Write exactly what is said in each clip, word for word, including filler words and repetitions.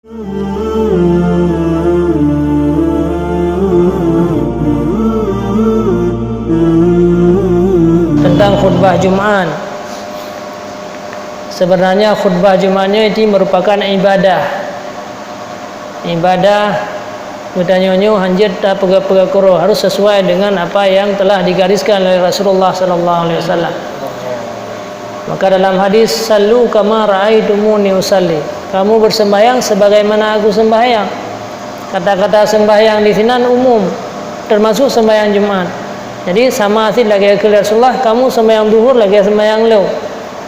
Tentang khutbah Jumat. Sebenarnya khutbah Jumat nyoe itu merupakan ibadah. Ibadah geutanyoe nyoe hanjeuet tapeugah-peugah keudroe, harus sesuai dengan apa yang telah digariskan oleh Rasulullah sallallahu alaihi wasallam. Maka dalam hadis, "Sallu kama ra'aitumuni usalli." Kamu bersembahyang sebagaimana aku sembahyang. Kata-kata sembahyang di sinan umum, termasuk sembahyang Jumat. Jadi sama cit lagée keu Rasulullah, kamu sembahyang duhur lagée sembahyang lôn.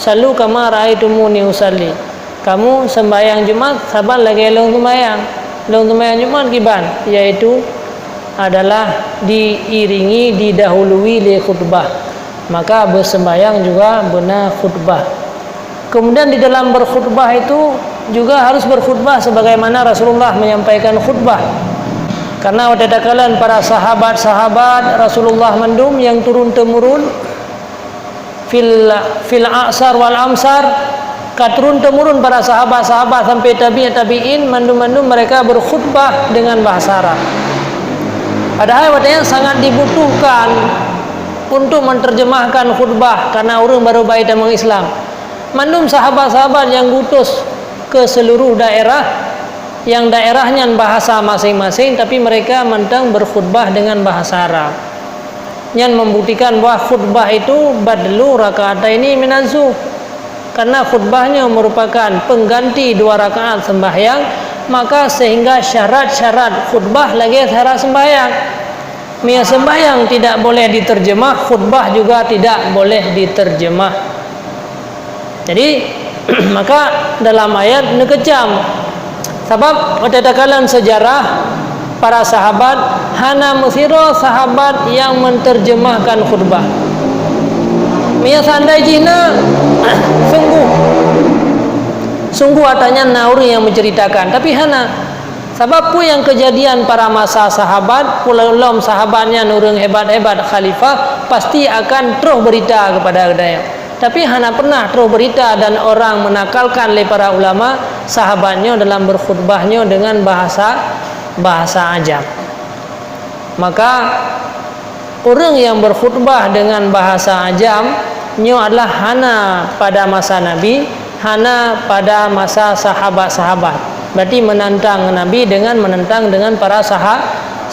"Sallu kama ra'aitumuni usalli." Kamu sembahyang Jumat saban lagée lôn sembahyang. Lôn sembahyang Jumat kiban, yaitu adalah diiringi, didahului lé khutbah. Maka bersembahyang juga beuna khutbah. Kemudian di dalam berkhutbah itu juga harus berkhutbah sebagaimana Rasulullah menyampaikan khutbah. Karena watée takalon para sahabat-sahabat Rasulullah mandum nyang turun-temurun, fil, fil a'sar wal amsar, ka turun-temurun para sahabat-sahabat sampai tabi'ut tabi'in, mandum-mandum mereka berkhutbah dengan bahasa Arab. Padahai watée nyan sangat dibutuhkan untuk menerjemahkan khutbah karena ureuëng baru bayi tamong Islam. Mandum sahabat-sahabat nyang geuutus ke seluruh daerah, nyang daerah nyan bahasa masing-masing, tapi mereka mantong berkhutbah dengan bahasa Arab. Nyan membuktikan bahwa khutbah itu badlu raka'ataini minaz zuhr. Karena khutbah nyoe merupakan pengganti dua rakaat sembahyang, maka sehingga syarat-syarat khutbah lagée syarat sembahyang. Meunyoe sembahyang tidak boleh diterjemah, khutbah juga tidak boleh diterjemah. Jadi, maka dalam ayat neukeucam. Sabab watée takalon sejarah para sahabat, hana meusidroe sahabat nyang menerjemahkan khutbah. Meunyoe seandai jih na, sungguh, sungguh ata nyan na ureuëng nyang menceritakan, tapi hana. Sabab peue nyang keujadian para masa sahabat, peue lom sahabat nyan ureuëng hebat-hebat khalifah, pasti akan troh beurita keupada geutanyoe. Tapi hana pernah troh beurita dan orang menakalkan lé para ulama sahabat nyoe dalam berkhutbah nyoe dengan bahasa, bahasa ajam. Maka, ureuëng nyang berkhutbah dengan bahasa ajam nyoe adalah hana pada masa Nabi, hana pada masa sahabat-sahabat. Berarti menantang Nabi dengan menentang dengan para saha-,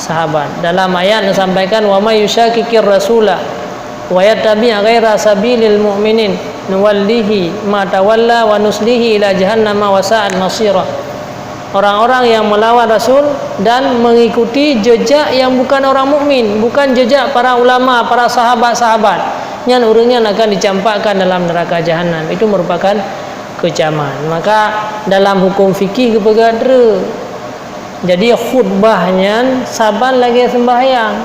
sahabat. Dalam ayat neusampaikan, "Wa may yushaqiqir rasula wa yattabi' ghaira sabilil mu'minin nuwallihi ma tawalla wa nuslihi ila jahannama wa sa'at masira." Orang-orang yang melawan Rasul dan mengikuti jejak yang bukan orang mukmin, bukan jejak para ulama, para sahabat-sahabat, nyan ureuëng nyan akan dicampakkan dalam neraka jahanam. Itu merupakan keucaman. Maka dalam hukum fikih geupeugah treuk. Jadi khutbah nyan saban lagée sembahyang.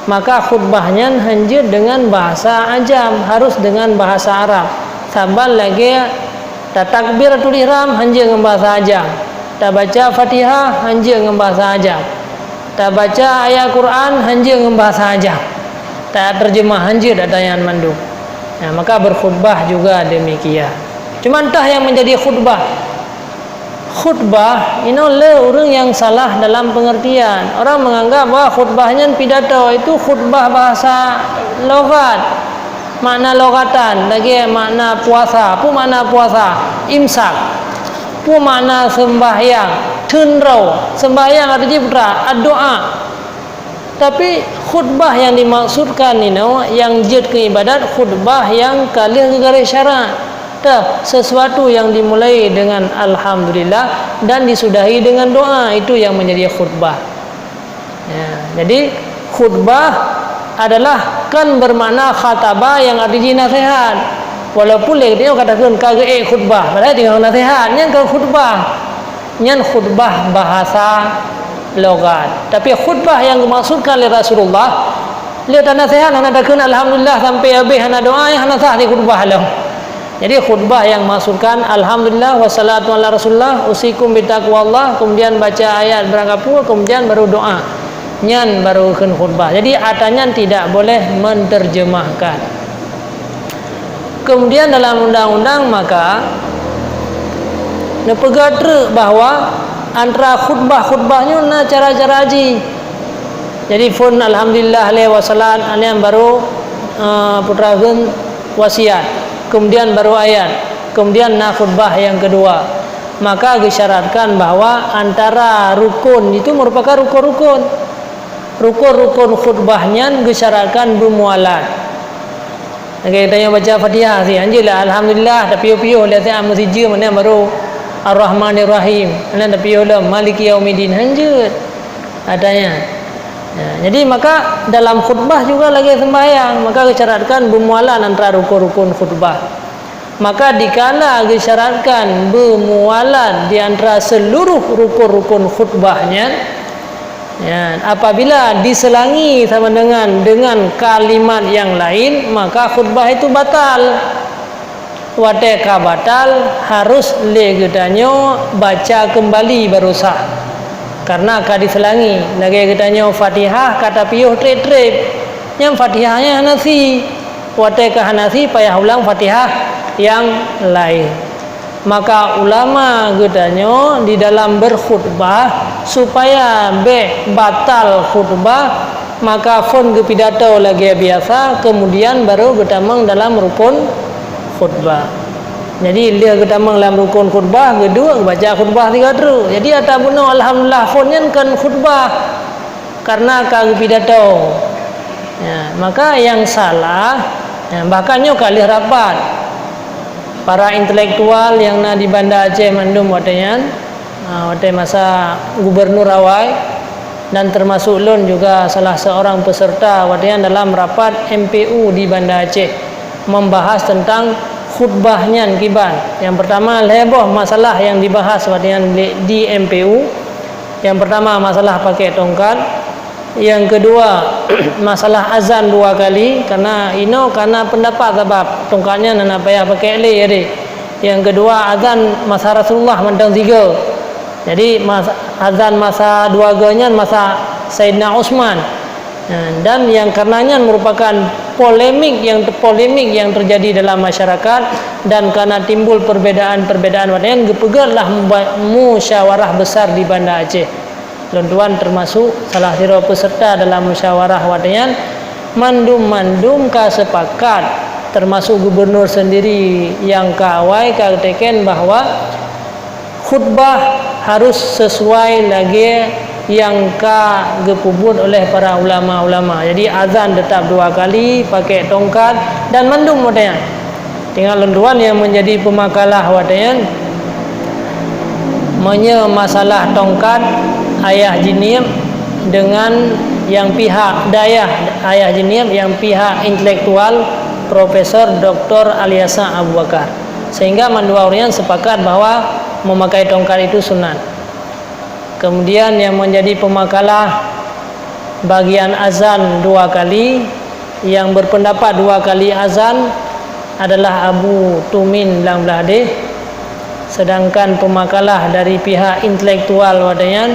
Maka khutbah nyan hanjeuet deungon bahasa ajam, harus deungon bahasa Arab. Saban lagée tatakbiratul ihram hanjeuet ngon bahasa ajam, tabaca Fatihah hanjeuet ngon bahasa ajam, tabaca ayat Quran hanjeuet ngon bahasa ajam, taterjemah hanjeuet ata nyan mandum. Nah, maka berkhutbah juga demikian. Cuman tah yang menjadi khutbah. Khutbah inoe le ureuëng nyang salah dalam pengertian. Orang menganggap bahwa khutbah nyan pidato, itu khutbah bahasa logat. Makna logatan, lagée makna puasa. Peue makna puasa? Imsak. Peue makna sembahyang? Theun droe. Sembahyang arti jih peue? Doa. Tapi khutbah nyang dimaksudkan inoe nyang jeuet keu ibadat khutbah nyang ka lheueh geugaréh syarat. Tah, sesuatu yang dimulai dengan alhamdulillah dan disudahi dengan doa, itu yang menjadi khutbah. Ya, jadi khutbah adalah kan bermakna khataba yang arti jih nasihat. Walaupun lé geutanyoe ka takheun ka geuék khutbah, padahai tinggai nasihat, nyan kon khutbah. Nyan khutbah bahasa logat. Tapi khutbah nyang geumaksudkan lé Rasulullah, lé tanaseuhat hana takheun alhamdulillah sampai habéh hana doa, nyan hana sah di khutbah lom. Jadi khutbah nyang maksudkan alhamdulillah wassalatu ala Rasulillah, usikum bitaqwallah, kemudian baca ayat beurangkapeue, kemudian baru doa. Nyan baru kheun khutbah. Jadi ata nyan tidak boleh menterjemahkan. Kemudian dalam undang-undang maka Neupeugah treuk bahwa antara khutbah-khutbah nyoe na cara-cara jih. Jadi phon alhamdulillah lé wassalat, nyan baru, eh, putra kheun wasiat, kemudian baru ayat, kemudian na khutbah nyang keudua. Maka geusyaratkan bahwa antara rukun itu merupakan rukun-rukun. Rukun-rukun khutbah nyan geusyaratkan beumualat. Lagèe tanyoe baca Fatihah sih, hanjeuet lah alhamdulillah, tapiôh-piôh lé siat meusijeue, meunan baru Ar-Rahmanir Rahim, meunan tapiôh lom Maliki Yaumiddin, hanjeuet. Katanya. Ya, jadi maka dalam khutbah juga lagèe sembahyang, maka geusyaratkan beumualat antara rukun-rukun khutbah. Maka dikala geusyaratkan beumualat di antara seluruh rukun-rukun khutbah nyan, ya, apabila diselangi sama dengan, dengan kalimat yang lain, maka khutbah itu batal. Watèe ka batal, harus lé geutanyoe baca keumbali baru sah. Karena ka diselangi, lagèe geutanyoe Fatihah ka tapiôh trép-trép, nyan Fatihah nyan hana sie. Watèe ka hana sie, payah ulang Fatihah nyang laén. Maka ulama geutanyoe di dalam berkhutbah, supaya bèk batal khutbah, maka phon geupidato lagèe biasa, kemudian baru geutamong dalam rukun khutbah. Jadi, lheueh geutamong lam rukun khutbah, geuduek geubaca khutbah sigoe treuk. Jadi, ata bunoe alhamdulillah phon nyan kon khutbah, karena ka geupidato. Ya, maka nyang salah, ya, bahkan nyoe ka lheueh rapat. Para intelektual nyang na di Banda Aceh mandum watèe nyan, ah, watèe masa gubernur awai, dan termasuk lôn juga salah seorang peserta watèe nyan dalam rapat M P U di Banda Aceh, membahas tentang khutbah nyan kiban. Nyang pertama, lhèe boh masalah nyang dibahas watèe nyan di, di M P U. Nyang pertama, masalah pakèk tongkat. Nyang keudua, masalah azan dua kali, karena inoe ka na peundapat sabab tongkat nyan hana payah pakèk lé, jadi. Nyang keudua, azan masa Rasulullah mantong sigoe. Jadi, mas-, azan masa dua goe nyan masa Saidina Utsman. Nah, dan nyang karena nyan merupakan polemik nyang te-, polemik nyang terjadi dalam masyarakat, dan karena timbul perbedaan-perbedaan watèe nyan, geupeugöt lah muba-, musyawarah besar di Banda Aceh. Lôn tuan termasuk salah sidroe peserta dalam musyawarah watèe nyan, mandum-mandum ka sepakat, termasuk gubernur sendiri nyang ka awai ka geuteken bahwa khutbah harus sesuai lagèe nyang ka geupeubuet oleh para ulama-ulama. Jadi, azan tetap dua kali, pakèk tongkat, dan mandum watèe nyan. Tinggai lôn tuan nyang menjadi pemakalah watèe nyan, meunyoe masalah tongkat, ayah jinieb dengan nyang pihak dayah, ayah jinieb nyang pihak intelektual, Profesor Doktor Alyasa Abu Bakar. Sehingga mandua ureueng nyan sepakat bahwa memakai tongkat itu sunat. Kemudian nyang menjadi pemakalah bagian azan dua kali, nyang berpendapat dua kali azan adalah Abu Tumin Lam Blahdeh, sedangkan pemakalah dari pihak intelektual watèe nyan,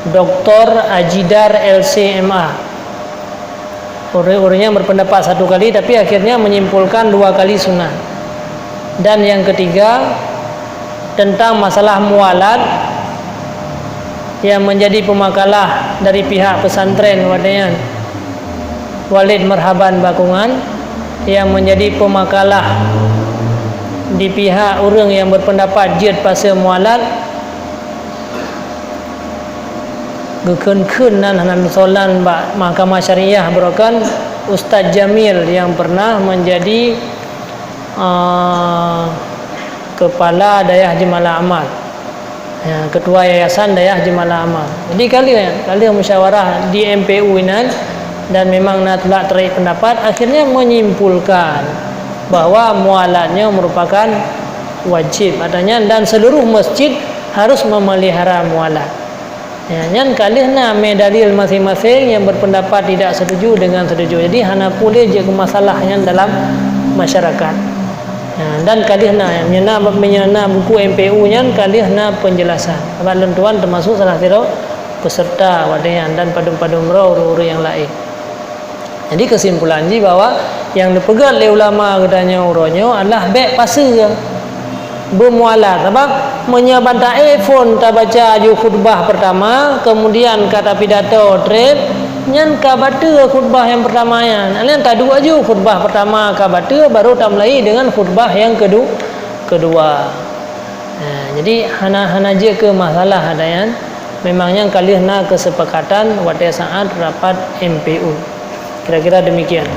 Doktor Ajidar L C M A. Ureueng-ureueng nyan berpendapat satu kali, tapi akhirnya menyimpulkan dua kali sunat. Dan yang ketiga, tentang masalah mualat yang menjadi pemakalah dari pihak pesantren watèe nyan, Walid Marhaban Bakungan, yang menjadi pemakalah di pihak ureueng yang berpendapat jeuet pasoe mualat, geukheun-kheun nan hana neusoe nan bak Mahkamah Syariah baroe kan Ustaz Jamil yang pernah menjadi, eh, kepala Dayah Jeumala Amal. Ya, ketua Yayasan Dayah Jeumala Amal. Jadi, ka lheueh, ka lheueh musyawarah di M P U inan dan memang na tulak tarék pendapat, akhirnya menyimpulkan bahwa mualat nyoe merupakan wajib. Artinya, dan seluruh masjid harus memelihara mualat. Ya, nyan ka lheueh na mé dalil masing-masing yang berpendapat tidak setuju dengan setuju. Jadi, hana peureulée jeuet keu masalah nyan dalam masyarakat. Ya, dan ka lheueh na, meunyoe na, meunyoe na buku M P U nyan ka lheueh na penjelasan. Sabab lôn tuan termasuk salah sidroe peserta watée nyan dan padum-padum droe ureuëng-ureuëng nyang laén. Jadi, kesimpulan jih bahwa nyang neupeugét lé ulama geutanyoe uroe nyoe adalah bék pasoe. Beumualah, sabab meunyoe ban taék phon tabaca aju khutbah peurtama, keumudian ka tapidato treb, nyan ka bateue khutbah nyang peurtama nyan. Nyan taduek aju khutbah peurtama ka bateue, baru tameulahi deungon khutbah nyang kedu-, keudua. Nah, jadi hana, hana jeuet keu masalah ada nyan. Memang nyan ka lheueh na keusepakatan watée saát rapat M P U. Kira-kira demikian.